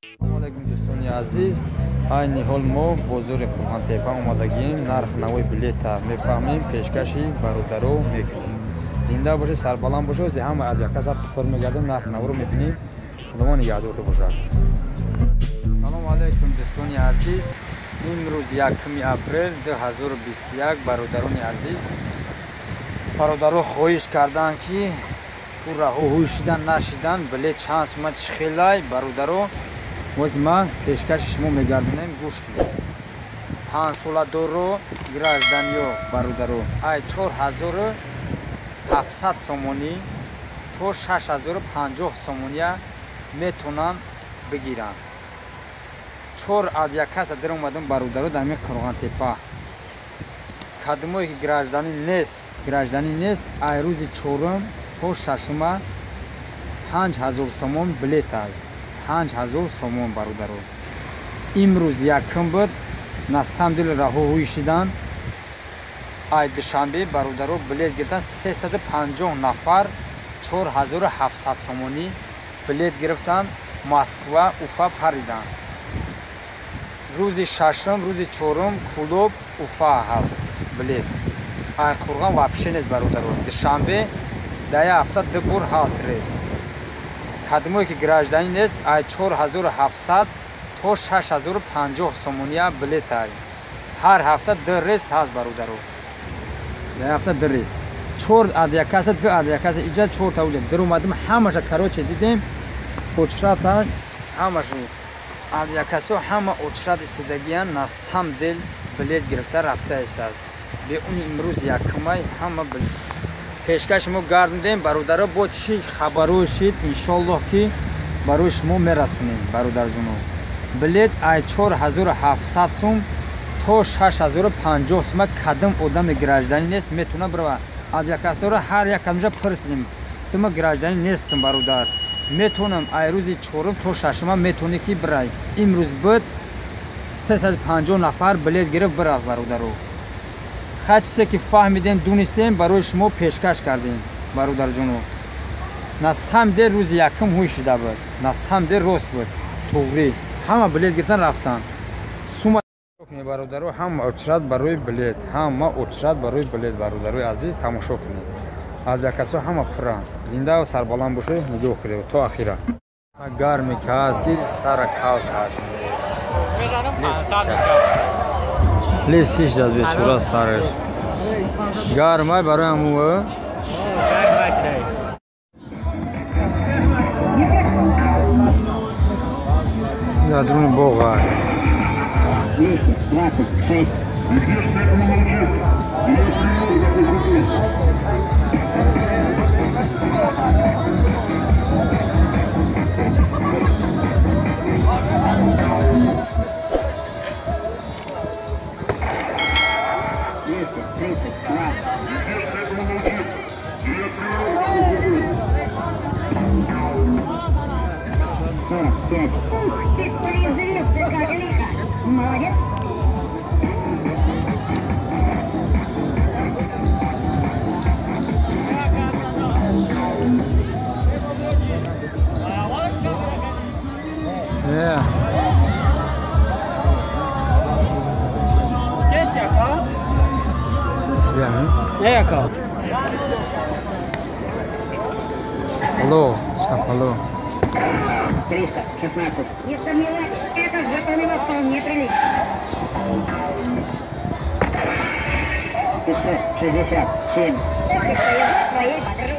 Салому алайкум, дӯстони азиз. Айни ҳол мо бозори Қурғонтепа омадагием. Нарх навои билета мефаҳмем, пешкаши бародаро мекунем. Зинда бошед, сарбаланд бошед. Ози ҳама аз якаса пур мегардем, нарх наворо мебинем. Худованд нигаҳдорто бошад. Салому алайкум, дӯстони азиз. Имрӯз 1 апрел 2021, бародарони азиз. Бародаро хоҳиш карданд, ки пурраҳо ҳуй шидан нашидан, билет чанд сума, чӣ хелай. Бародаро, боз ма пешкаши шумо мегардонем, гӯш кунед. Панҷсоладоро, гражданиё, бародаро, ай 4700 сомонӣ то 6050 сомония метонанд бигиранд. Чор авиакасса дар омадам, бародаро, дар ҳамин Қурғонтепа. Кадомое ки гражданин нест, гражданин нест, ай рӯзи чорум то шашума 5000 сомон билет ай, 5000 сомон, бародаро. Имрӯз якум буд, на самом деле раҳо ҳуй шидан. Ай Душанбе, бародаро, билет гирифтан, 350 нафар 4700 сомонӣ билет гирифтан, Москва, Уфа паридан. Рӯзи шашум, рӯзи чорум Кӯлоб, Уфа ҳаст билет. Ай Қурғон вообще нест, бародаро. Душанбе дар як ҳафта ду бор ҳаст рейс. Кадомое ки гражданин нест, ай 4700 то 6050 сомония билет ай. Ҳар ҳафта ду рейс ҳаст, бародаро, дар ҳафта ду рейс. Чор авиакасса, ду авиакасса иҷа, чорта уҷа дар омадем, ҳамаша, короче, дидем, очрата ҳамашу авиакассо ҳама очрат истодагиян. На самом деле билет гирифта рафтаистааст. Беуни имрӯз якумай, ҳама пешкаши мо гардондем, бародаро. Бо чӣ хабаро шид, иншоллоҳ, ки барои шумо мерасонем, бародарҷоно. Билет ай 4700 сум то 6050 сума. Кадом одами гражданин нест, метавона бирава. Авиакассаро ҳар як кадомҷа пурсидем: тума гражданин нестам, бародар, метавонам ай рӯзи чорум то шашума метавонӣ ки бирай. Имрӯз буд, 350 нафар билет гирифт, бирафт, бародаро. Хай, чизе ки фаҳмидем, дунистем, барои шумо пешкаш кардем, бародарҷоно. На самом деле рӯзи якум ҳуй шида буд, на самом деле рост буд, туғрӣ, ҳама билет гирифтан, рафтан. Сума бародаро, ҳама очрат барои билет, ҳама очрат барои билет, бародарои азиз, тамошо кунед. Авиакассо ҳама пурранд. Зинда сарбаланд бошед, нигоҳ кунед то ахира. Гарме ки ҳаст, ки сара калк ҳаст, лесиш даст, бечора, сараш гармай барои ҳаму. Дар дуруни боға. 226. 232. 45. Ух ты, порезвился, как лихо. Молодец. Yeah. Ne yaka? Алло, алло. 316. Не сомневайтесь, этот жетон его вполне прилично. 567. Ох, и повезло твоей подруге.